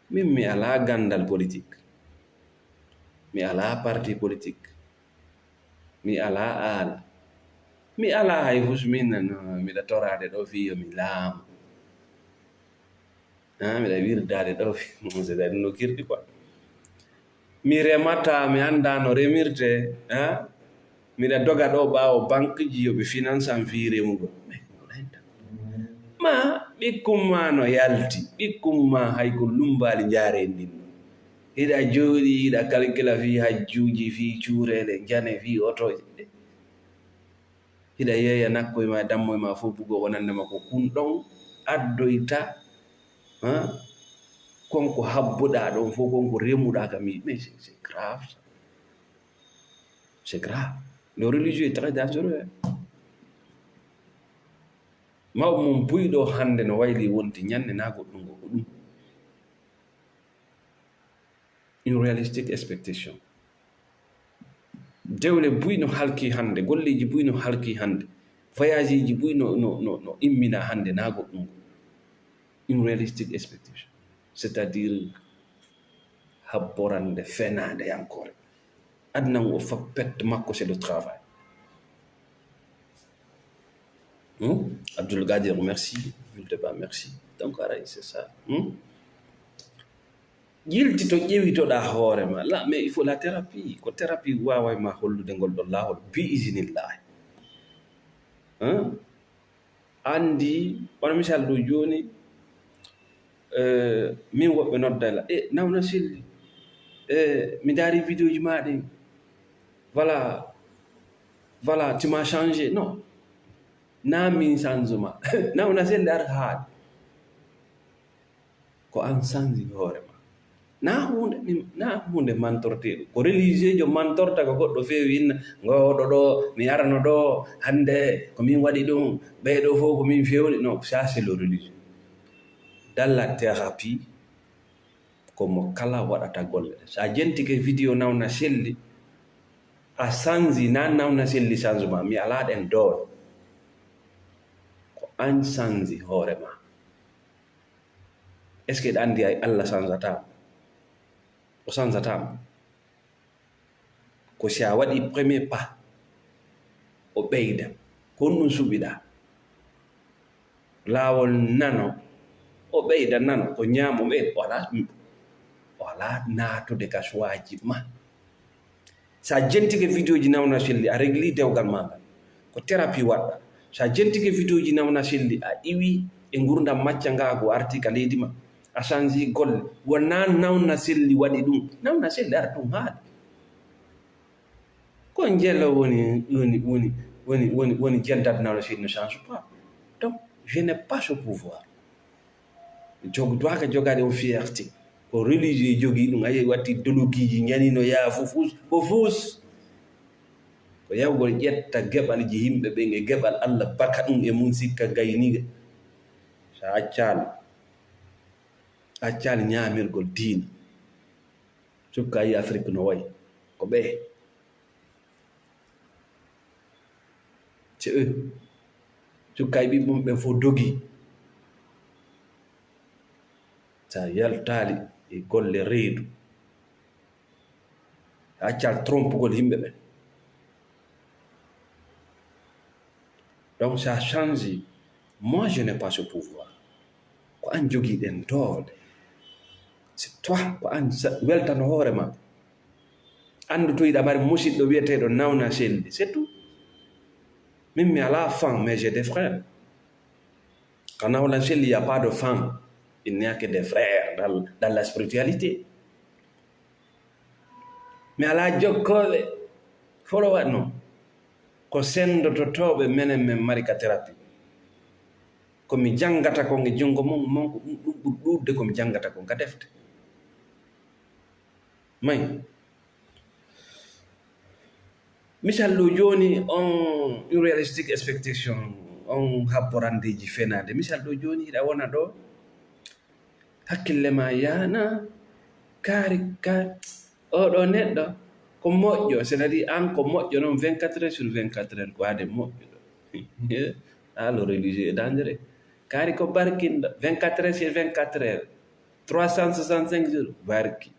Min mi alaa ganndal politik. Mi alaa parti politik. Mi alaa aala. Mi alaa hay fus min, no, miɗa toraade ɗoo fii yo mi laamu. Ha, miɗa wirdaade ɗoo fii, c'est-à-dire no kirɗi quoi. Mi remataa, mi anndaa no remirtee, ha? Miɗa doga ɗoo ɓaawo banque ji yo ɓe finance am fii remugol. Ma ɓikkun ma no yalti, ɓikkun ma hay ko lummbaali njaareendi ndin. Hiɗa jooɗii, hiɗa kalkila fii hajjuuji, fii cuureele, njane, fii otooje. Hiɗa yeeya nakkoy ma, dammoy ma fof bugo wonande ma ko kun ɗon addoyta, ha? Kon ko habbuɗaa ɗon fof, kon ko remuɗaa kam, mais c'est, c'est grave ça. C'est grave. Le religieux est très dangereux, hein. Mawɓe mon buyɗo hannde no wayli wonti ñande naa goɗɗum ko ɗum. Une realistic expectation. Dewle buy no halki hannde, golleeji buy no halki hannde, voyageeji buy no, no, no, no immina hannde naa goɗɗum ko. Une realistic expectation. C'est-à-dire habborande fenaande yankore. Aduna ngo fof perte makko, c'est le travail. Hmm? Abdul Gadir, merci. Abdul Deba, merci. Donc, aray, c'est ça. Hmm? Yilti to ƴewitoɗaa hoore ma. La, mais il faut la thérapie. Ko thérapie waaway ma hollude ngol ɗon laawol. Bi izinillahi. Hein? Anndi, wano misal ɗo jooni, eh, min woɓɓe nodda la, "Eh, nawna selli. Eh, mi ndaari vidéo ji maa ɗin. Voilà, voilà, tu m'as changé." Non. Naa min changement. Nawna selli ar haaɗi. Ko an sanzi hoore ma. Naa huunde, naa huunde mantorteeɗo. Ko religieujo mantorta ko goɗɗo feewi inna, "Ngooɗo ɗo, mi arano ɗo, hannde ko min waɗi ɗum, ɓee ɗo fof ko min fewni." Non, ça c'est le religieux. Dans la thérapie, ko mo kala waɗata golle. So a jentike vidéo nawna selli, a sanzi, naa nawna selli changement, mi alaa ɗen doole. Ko an sanzi hoore ma. Est-ce que ɗa anndi ay Allah sanzataama? O sanzataama. Ko si a waɗi premier pas, o ɓeyda. Ko honɗum suɓiɗa? Laawol nano, o ɓeyda nano. Ko ñaamo, o ɓeyda. O alaa, o alaa naatude ka suwaaji ma. So a jentike vidéo ji nawna selli, a régli dewgal ma ngal. Ko thérapie waɗɗa. So a jentike vidéo ji nawna selli, a iwi e ngurdam macca nga ko arti ka leydi ma. A sanzi golle. Wonaa nawna selli waɗi ɗum. Nawna selli ara ɗum haali. Ko njelo woni, woni, woni, woni, woni, woni jentade nawna selli ne change pas. Donc, je n'ai pas ce pouvoir. Jog-, duwaka jogaade on fierté. Ko religieux jogii ɗum, a yehi watti dolokiiji, ñanino yaa fufus, fufus. Ko yawgol ƴetta geɓalji yimɓe ɓen e geɓal Allah, baka ɗum e mum, sikka gayniiga. Sa accaali, accaali ñaamirgol diina. Cukka yi Afrik no wayi. Ko ɓe. C'est eux. Cukka e ɓiɓɓe mum ɓen fof dogi. Sa yaltaali e golle reedu, a accal trompugol yimɓe ɓen. Donc, ça change. Moi, je n'ai pas ce pouvoir. Ko an jogii ɗen doole. C'est toi, ko an sa-, weltano hoore ma. Anndu to hiɗa mari musiɗɗo wi'eteeɗo Nawna Selli, c'est tout. Min mi alaa fan, mais j'ai des frères. Ka Nawna Selli, y a pas de fan. Il n'y a que des frères dans, dans la spiritualité. Mi alaa jokkooɓe. Folo waɗ noon. Ko senndototooɓe menen men mari ka terapi. Ko mi janngata kon e junngo mon, mon ko ɗum, ɗum ɓuri ɗuuɗde ko mi janngata kon ka defte. May. Misal ɗo jooni, on unrealistic expectation, on habborandeeji fenaande. Misal ɗo jooni, hiɗa wona ɗo, hakkille ma yana, kaari, ka, oɗo neɗɗo ko moƴƴo, c'est-à-dire an ko moƴƴo noon vingt-quatre heures sur vingt-quatre heures, ko ade moƴƴuɗo. Ah, le religieux est dangereux. Kaari ko barkinɗo, vingt-quatre heures sur vingt-quatre heures, trois cent soixante-cinq jours, barki.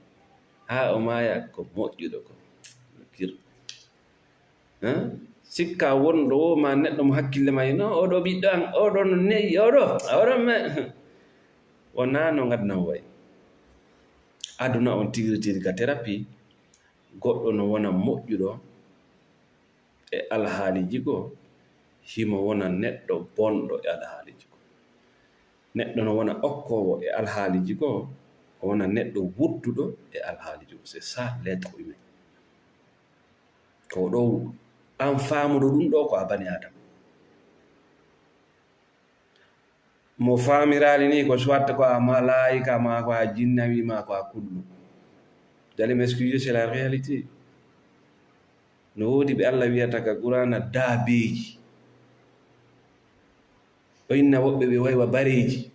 Haa o maaya ko moƴƴuɗo ko. Kir. Hein? Sikka wonɗo o ma neɗɗo mo hakkille ma ino, oɗo ɓiɗɗo an, oɗo no neyi, oɗo, oɗo me. Wonaa no ngaddan wayi. Aduna on tigri tigri ka terapi, goɗɗo no wona moƴƴuɗo e alhaaliiji goo, himo wona neɗɗo bonɗo e alhaaliiji goo. Neɗɗo no wona okkoowo e alhaaliiji goo, o wona neɗɗo wudduɗo e alhaaliiji goo. C'est ça l'être humain. Ko ɗo an faamuɗo ɗum ɗo ko a bani Adama. Mo faamiraali ni ko soit ko a malaayika, ma ko a jinnawi, ma ko a kullu. Vous allez m'excuser, c'est la réalité. No woodi ɓe Allah wiyata ka Qur'aana daabeeji. O inna woɓɓe ɓe waywa bareeji.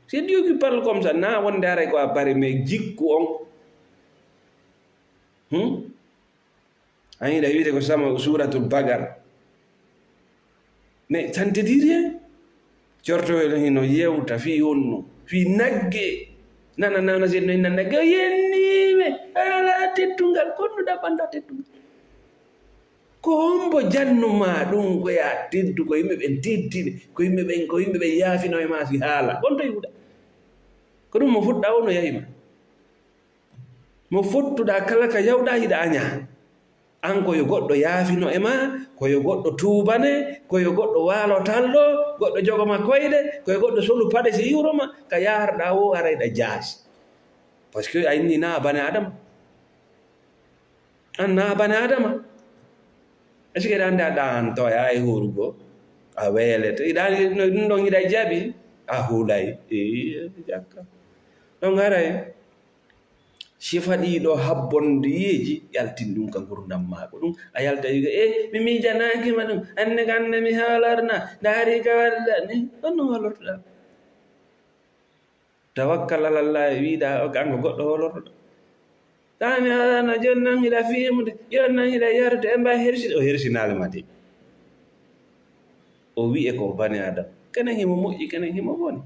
C'est Dieu qui parle comme ça. Na wonde haray ko a bare, mais jikku on. Hmm? An yiɗa wiide ko sama Suuratul Baqara. Mais ça ne te dit rien. Cortowel hino yewta fii honno, fii nagge. Nana, nana, sen no inna nagge, o yenniiɓe, alaa teddungal, ko honno ɗaɓɓanɗaa teddungal? Ko hombo jannu ma ɗum ko ya teddu, ko yimɓe ɓen teddini, ko yimɓe ɓen, ko yimɓe ɓen yaafino e ma si haala. On to yiwuɗa. Ko ɗum mo fuɗɗa o no yahi ma. Mo fottuɗaa kala ka yawɗaa hiɗa añaa. An ko yo goɗɗo yaafino e maa, ko yo goɗɗo tuubane, ko yo goɗɗo waalo tallo, goɗɗo jogo ma koyɗe, ko yo goɗɗo solu paɗe si yiwro ma, ka yaharɗaa woo aray ɗa jaasi. Parce que a inni na a bane Adama. An na a bane Adama. Est-ce que ɗan da ɗan to ya e hurugo? A welete. Iɗan no ɗum ɗon hiɗa jaɓi? A hulay. Ee, jakka. Ɗon haray. Sifa ɗii ɗoo habbondiyeeji, yaltin ɗum ka ngurndan maa ko ɗum. A yalta wi'ugo, "Eh, mi miijanaaki ma ɗum. Anne ka anne mi haalorna. Ndaari ka waɗuɗaa ni." Honno hoolortoɗaa? Tawakkal alallah e wi'uɗaa, "O, kanko goɗɗo hoolortoɗaa." Taa mi haalana, jooni non hiɗa fiimude, jooni non hiɗa yarude, en mbaawi herside. O hersinaali ma de. O wi'e ko bani Adam. Kenen himo moƴƴi, kenen himo boni.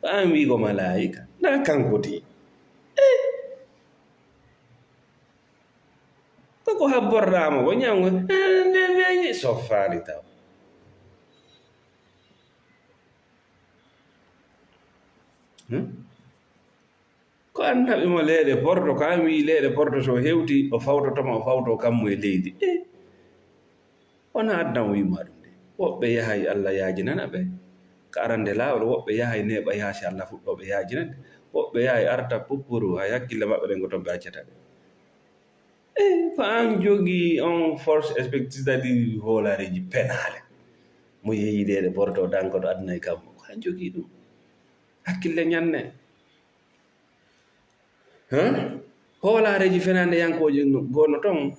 Ko an wi'ugo malaa'ika. Ndaa kanko de. Eh. Koko habborɗaa mo, ko ñawngo. Eh, nde weñi, soffaali taw. Hmm? Ko an naɓi mo leeɗe Porto, ko an wi'i leeɗe Porto so hewti, o fawtoto ma, o fawto kammu e leydi. Eh, wonaa addan o wi'i ma ɗum de. Woɓɓe yahay, Allah yaajinana ɓe. Ka arande laawol, woɓɓe yahay neeɓa yaasi, Allah fuɗɗoo ɓe yaajinande. Woɓɓe yahay arta puppuru, hay hakkille maɓɓe ɗen ko ton ɓe accata ɓe. Eh, ko an jogii on force, expectative, c'est-à-dire hoolareeji penaale. Mo yehi leeɗe Porto, dankoto aduna e kammu. Ko an jogii ɗum. Hakkille ñanne. Huh? Hoolaareeji fenaande yankooje no, goono ton.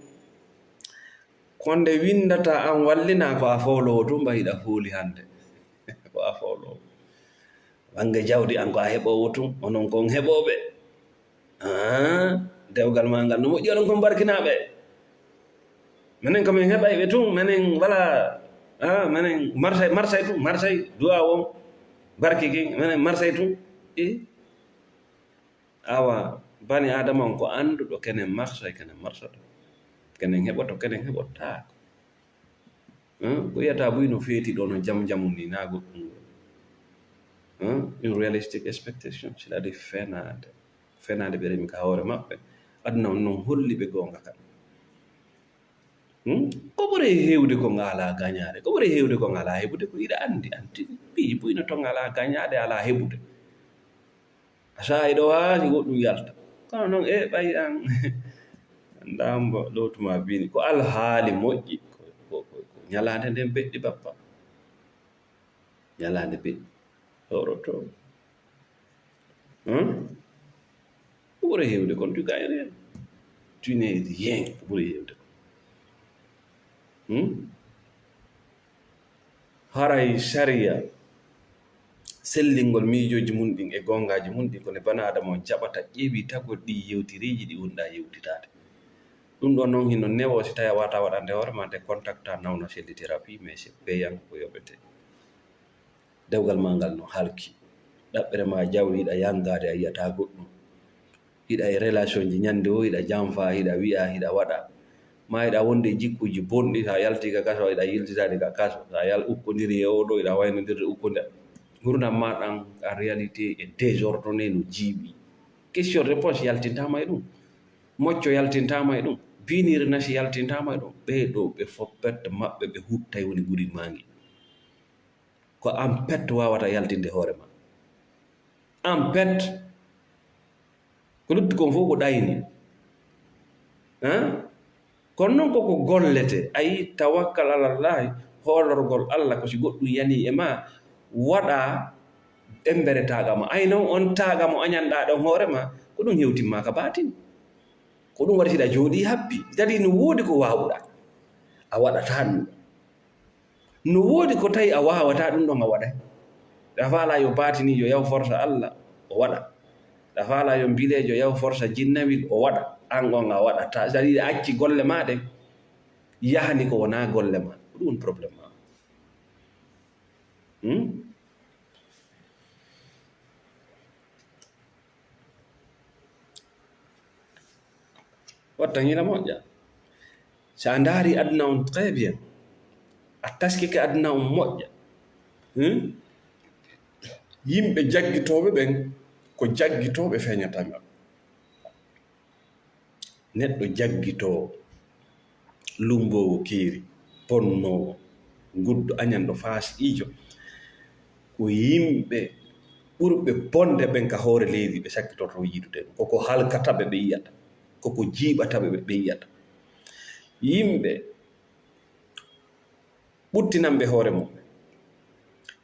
Ko nde winndata an wallina ko a fooloowo tun, mbayiɗa fooli hannde. Ko a fooloowo. Bannge jawdi an ko a heɓoowo tun, onon kon heɓooɓe. Ah, dewgal maa ngal no moƴƴi, onon kon barkinaaɓe. Menen ko min heɓay ɓe tun, menen wala, ah, menen marsay, marsay tun, marsay, du'a on, barki kin, menen marsay tun. Eh? Awa, bani Adama on ko annduɗo kenen marsay, kenen marsoto. Kenen heɓoto, kenen heɓotaako. Hein? Ko wiyata buy no feeti ɗo no jam jamu ni, na goɗɗum. Hein? Une realistic expectation, c'est-à-dire fenaade. Fenaade ɓe remi ka hoore maɓɓe. Aduna on non holli ɓe goonga kan. Hmm? Ko ɓuri heewde ko ngalaa gañaade, ko ɓuri heewde ko ngalaa heɓude, ko hiɗa anndi, an tigi. Piiji buy no to ngalaa gañaade, alaa heɓude. A saa'i ɗo waasi goɗɗum yalta. Kono non, e ɓay an, Ndaa mbo lowtu ma bini ko alhaali moƴƴi. Ko, ko, ko, ko ñalaande nden beɗɗi bappa. Ñalaande beɗɗi. Hooroto. Hmm? Ko ɓuri heewde kon, tu gagnes rien. Tu n'es rien. Ko ɓuri heewde kon. Hmm? Haray sariya sellingol miijooji mun ɗin e goongaaji mun ɗin, ko nde bana Adama on jaɓata, ƴeewi tagol ɗin yewtereeji ɗi wonɗaa yewtitaade. Ɗum ɗoo non hino newoo si tawii a waawataa waɗande hoore maa nde contact a nawna selli thérapie, mais c'est payant ko yoɓetee. Dewgal maa ngal no halki. Ɗaɓɓere maa jaw hiɗa yanngaade a yi'ataa goɗɗum. Hiɗa e relation ji ñannde o, hiɗa janfa, hiɗa wi'a, hiɗa waɗa. Maa hiɗa wonde e jikkuuji bonɗi, so a yaltii ka kaso, hiɗa yiltitaade ka kaso. So a yal-, ukkondiri e oo ɗoo, hiɗa waynondirde ukkonde. Ngurndan maa ɗan, en réalité, e désordonné no jiiɓi. Question réponse yaltintaama e ɗum. Mocco yaltintaama e ɗum. Biiniri nasi yaltintaama e ɗum. Ɓee ɗoo, ɓe fof perte maɓɓe, ɓe huttay woni guri maangi. Ko an pet waawata yaltinde hoore ma. An pet. Ko lutti kon fof ko ɗayni. Hein? Kono noon koko gollete. A yii, tawakkal alallahi, hoolorgol Allah ko si goɗɗum yanii e ma, waɗa embere taaga ma. Ay noon on taaga mo añanɗaa ɗon hoore ma, ko ɗum hewtimma ka baatin. Ko ɗum waɗi si ɗa jooɗii happi. Kadi no woodi ko waawuɗaa. A waɗataa ɗum. No woodi ko tawi a waawataa ɗum ɗon a waɗay. Ɗa faalaa yo baatiniijo yaw forsa Allah, o waɗa. Ɗa faalaa yo mbileejo yaw forsa jinnawil, o waɗa. An on a waɗataa. C'est-à-dire a acci golle maa ɗen, yahani ko wonaa golle maa. Ko ɗum woni problème maa. Hmm? Watta hila moƴƴa. So a ndaari aduna on très bien, a taskike aduna on moƴƴa, hmm? Yimɓe jaggitooɓe ɓen, ko jaggitooɓe feeñata maɓɓe. Neɗɗo jaggitoowo, lumboowo keeri, bonnoowo, nguddo añanɗo faasiqiijo, ko yimɓe ɓurɓe bonde ɓen ka hoore leydi ɓe sakkitorto yiidude. Ko ko halkata ɓe ɓe yi'ata, ko ko jiiɓata ɓe ɓe yi'ata. Yimɓe ɓuttinanɓe hoore mum ɓen.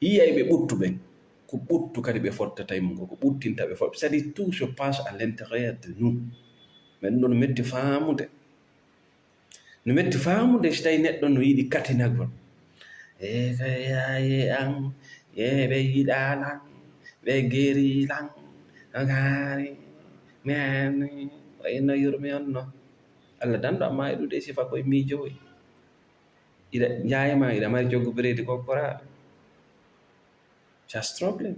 Yi'ay ɓe ɓuttu ɓen, ko ɓuttu kadi ɓe fottata e mum, ko ko ɓuttinta ɓe fof. C'est-à-dire, tout se passe à l'intérieur de nous. Mais ɗum ɗon no metti faamude. No metti faamude si tawi neɗɗo no yiɗi katinagol. E kay yaaye an, ye ɓe yiɗaa lan, ɓe geri lan, no gaari, men, o inno yurmi on no. Allah danɗo amma e ɗuuɗe sifa koye miijowoy. Iɗa njaayima, iɗa mari coggu bireedi kokkoraaɗo. That's problem.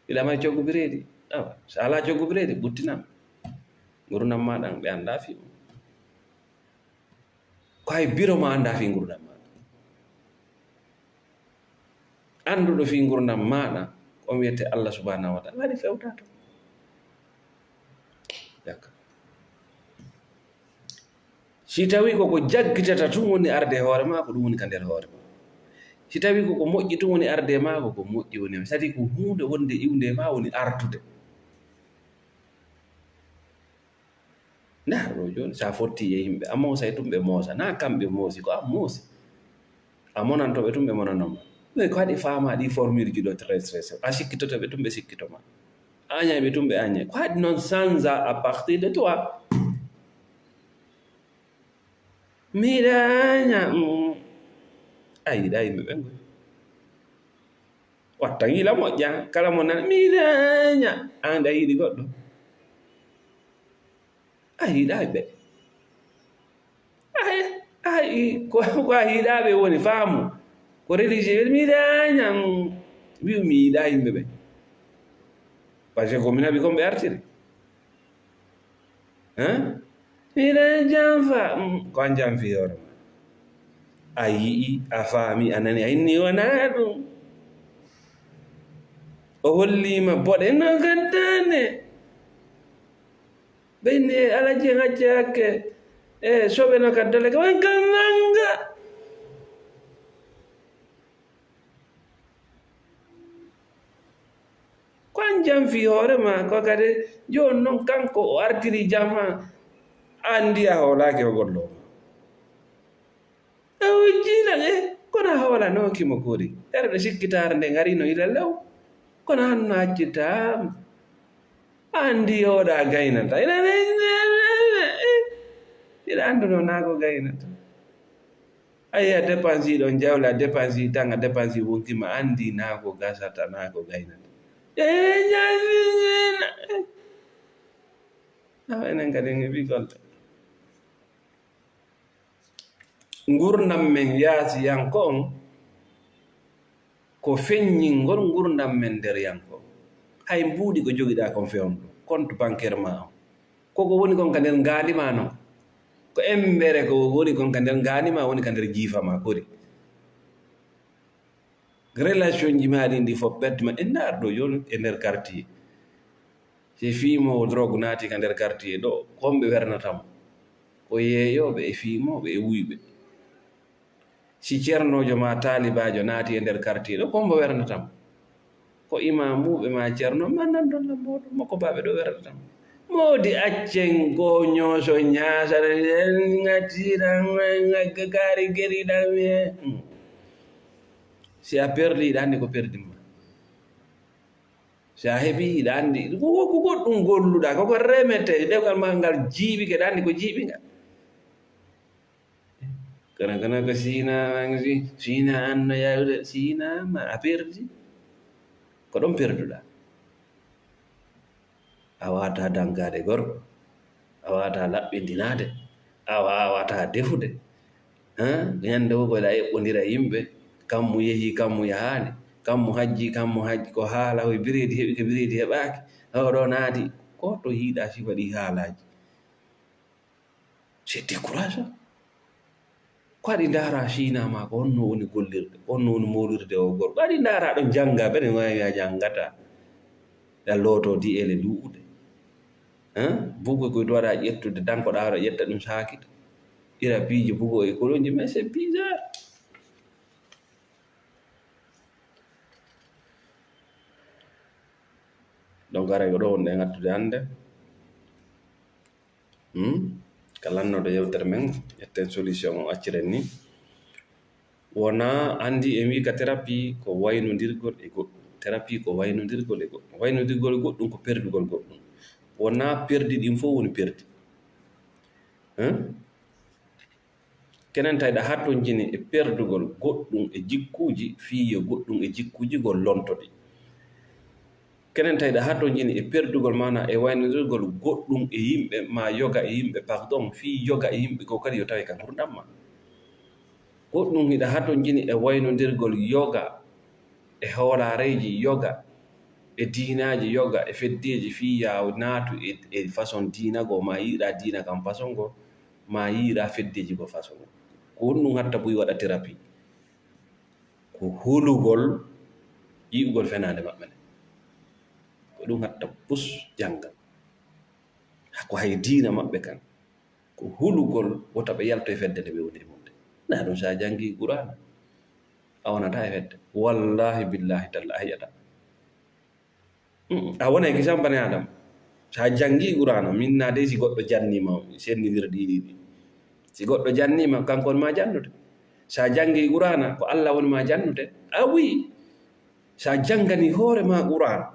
Iɗa mari coggu bireedi. Awa, so alaa coggu bireedi, ɓuttinam. Ngurndan maa ɗan, ɓe anndaa fii mum. Ko hay biro ma anndaa fii ngurndan maa ɗan. Annduɗo fii ngurndan maa ɗan, ko on wiyete Allah subhanahu wa ta'ala, waɗi fewta to. Yakka. Si tawii ko ko jaggitata tun woni arde e hoore maa, ko ɗum woni ka nder hoore maa. Si tawii ko ko moƴƴi tun woni arde e maa, ko ko moƴƴi woni. C'est-à-dire ko huunde wonde iwnde e maa woni artude. Ndaa ɗo jooni, so a fotti e yimɓe, a moosay tun ɓe moosa. Naa kamɓe moosi, ko a moosi. A monanto ɓe tun, ɓe monano ma. Mais ko haɗi faamaa ɗi formule ji ɗo très, très, très. A sikkitoto ɓe tun, ɓe sikkito ma. A añay ɓe tun, ɓe añay. Ko haɗi noon change à partir de toi. Miɗa aña, mm. A yiɗaa yimɓe ɓen koy. Wattan yila moƴƴa, kala mo nana, miɗa aña. An ɗa yiɗi goɗɗo. A yiɗaa ɓe. Ay, ay, ko, ko a yiɗaa ɓe woni faamu. Ko religieux, miɗa aña, mm. Wi'u mi yiɗaa yimɓe ɓe. Parce que ko min haɓi kon ɓe artiri. Hein? Miɗen janfa. Mm, ko an janfi hoore ma. A yi'i, a faami, a nani, a inni wonaa ɗum. O holliima boɗe no gaddaande. Ɓe inni, e Alaji en acce hakke. E soɓe no gaddale ka, wan kan nanga. Ko an janfi hoore ma, ko kadi jooni noon kanko o artiri jama, Anndi a hoolaaki o golloo ma. O wujjiino e kono a hoolanooki mo kuri. Ere ɗo sikkitaare nde ngarino ila law. Kono an no accitaama. Anndi oɗa gaynata. Ina, ina annduno naa ko gaynata. A yiya dépense ɗon jawla, dépense tan, a dépense wonkima, anndi naa ko gasata, naa ko gaynata. E jawla. Awa enen kadi en heɓi golle. Ngurdam men yaasiyanko on, ko feññingol ngurdam men nderyanko. Hay mbuuɗi ko jogiɗaa kon fewndo, compte bancaire ma on. Ko ko woni kon ka nder ngaandi ma non. Ko embere ko woni kon ka nder ngaandi ma woni ka nder jiifa ma kori. Relation ji ma ɗin ɗi fof perte ma. En ndaar ɗo jooni e nder quartier. Si fiimoowo drogue naati ka nder quartier ɗo, ko homɓe wernata mo? Ko yeeyooɓe e fiimooɓe e wuyɓe. Si ceernoojo maa taalibaajo naati e nder quartier ɗo, ko hombo wernata mo? Ko imaamuuɓe maa ceerno maa nanndon lambooɗo mo ko baaɓe ɗo wernata mo. Moodi accen ko ñooso ñaasara, ngatiiɗan, kaari geriɗan, si a perdi, hiɗa anndi ko perdi ma. Si a heɓi, hiɗa anndi ko, ko goɗɗum golluɗaa, ko ko remete, dewgal maa ngal jiiɓike, hiɗa anndi ko jiiɓi ngal. Kono, kono ko siina, siina anno yawde, siina ma a perdi. Ko ɗon perduɗaa. A waawataa dankaade gorko, a waawataa laɓɓindinaade, a waawataa defude. Haa? Ñande fof ko eɗa eɓɓondira e yimɓe, kammu yehi, kammu yahaali, kammu hajji, kammu hajji, ko haala, ko bireedi heɓi, ko bireedi heɓaaki. Ɗo, ɗo naati, ko to hiiɗa sifa ɗi haalaaji. C'est décourageant. Ko aɗi ndaara Siina ma ko honno woni gollirde, ko honno woni moolirde o gorko. Aɗi ndaara ɗon jannga, ɓe ne waawi a janngata. Ɗa looto di ele duuɓude. Hein? Bugo ko waɗa ƴettude, dankoɗa waɗa ƴetta ɗum saakita. Ira piiji bugo e kolonji, mais c'est bizarre. Donc, aray ko ɗo wonɗen hattude hannde. Hmm? Ka lannoɗo yewtere men, ƴetten solution o acciren ni. Wona anndi en wi ka thérapie ko waynondirgol e goɗɗum. Thérapie ko waynondirgol e goɗɗum. Waynondirgol e goɗɗum ko perdugol goɗɗum. Wona perdi ɗin fof woni perdi. Hein? Kenen tawi ɗa hattonjini e perdugol goɗɗum e jikkuuji, fii yo goɗɗum e jikkuuji gol lontoɗi. Kenen tawi ɗa hattonjini e perdugol, maanaa e waynondirgol goɗɗum e yimɓe, maa yoga e yimɓe, pardon, fii yoga e yimɓe goo kadi yo tawe ka ngurndan ma. Goɗɗum hiɗa hattonjini e waynondirgol yoga e hoolaareeji yoga, e diinaaji yoga, e feddeeji fii yaa naatu e, e façon diina goo, maa yiɗa diina kan façon goo, maa yiɗa feddeeji goo façon goo. Ko honɗum hatta buy waɗa thérapie? Ko hulugol yi'ugol fenaande maɓɓe nde. Ko ɗum hatta pus jannga. Ko hay diina maɓɓe kan. Ko hulugol wota ɓe yalto e fedde nde ɓe woni e mum nde. Na ɗum so a janngi Qur'aana, a wonataa e fedde. Wallaahi, billaahi, tallaahi, a yi'ataa. Mm, a wonay kisan bani Aadama. So a janngi Qur'aana, min naa dey si goɗɗo janniima, senndidirɗi ɗiɗi. Si goɗɗo janniima, kanko woni ma jannude. So a janngi Qur'aana, ko Alla woni ma jannude. A wi, so a janngani hoore ma Qur'aana,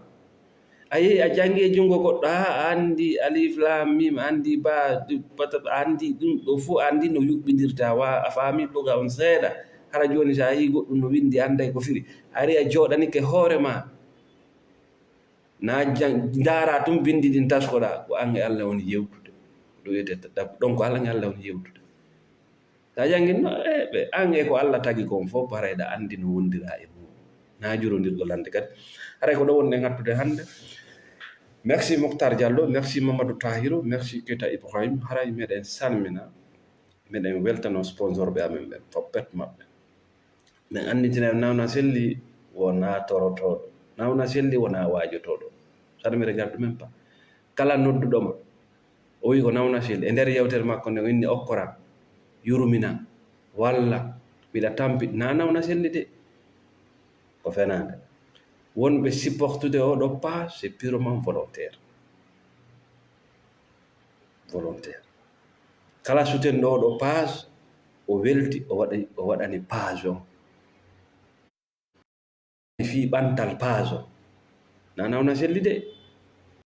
a yehi a janngi e junngo goɗɗo, haa a anndi alif, laam, miim, a anndi ba, a anndi ɗum ɗo fof, a anndi no yuɓɓindirta, wa a faami luga on seeɗa. Hara jooni so a yii goɗɗum no winndi, annday ko firi. A ari a jooɗanike hoore ma, na jan-, ndaara tun binndi ɗin taskoɗa, ko an e Alla woni yewtude. Ɗum wiyetee ta-, ɗon ko Alla e Alla woni yewtude. Sa jangin no, e, ɓe, an e ko Alla tagi kon fof, haray ɗa anndi no wondira e mum. Na jurondirgol hannde kadi. Haray ko ɗo wonɗen hattude hannde. Merci Moctar Diallo, merci Mamadou Tahiru, merci Keita Ibrahim. Haray meɗen salmina, meɗen weltano sponsor ɓe amen ɓen, foppet maɓɓe. Min annditinaɓe Nawna Selli wonaa torotooɗo, Nawna Selli wonaa waajotooɗo. Ça ne me regarde même pas. Kala nodduɗo ma, o wi ko Nawna Selli, e nder yewtere makko nde o inni okkoran, yurminan, walla miɗa tampi, na Nawna Selli de. Ko fenaande. Wonɓe supportude oɗo page, c'est purement volontaire. Volontaire. Kala suten ɗo ɗo page, o welti, o waɗi, o waɗani page on. Fii ɓantal page on. Nana wona selli de.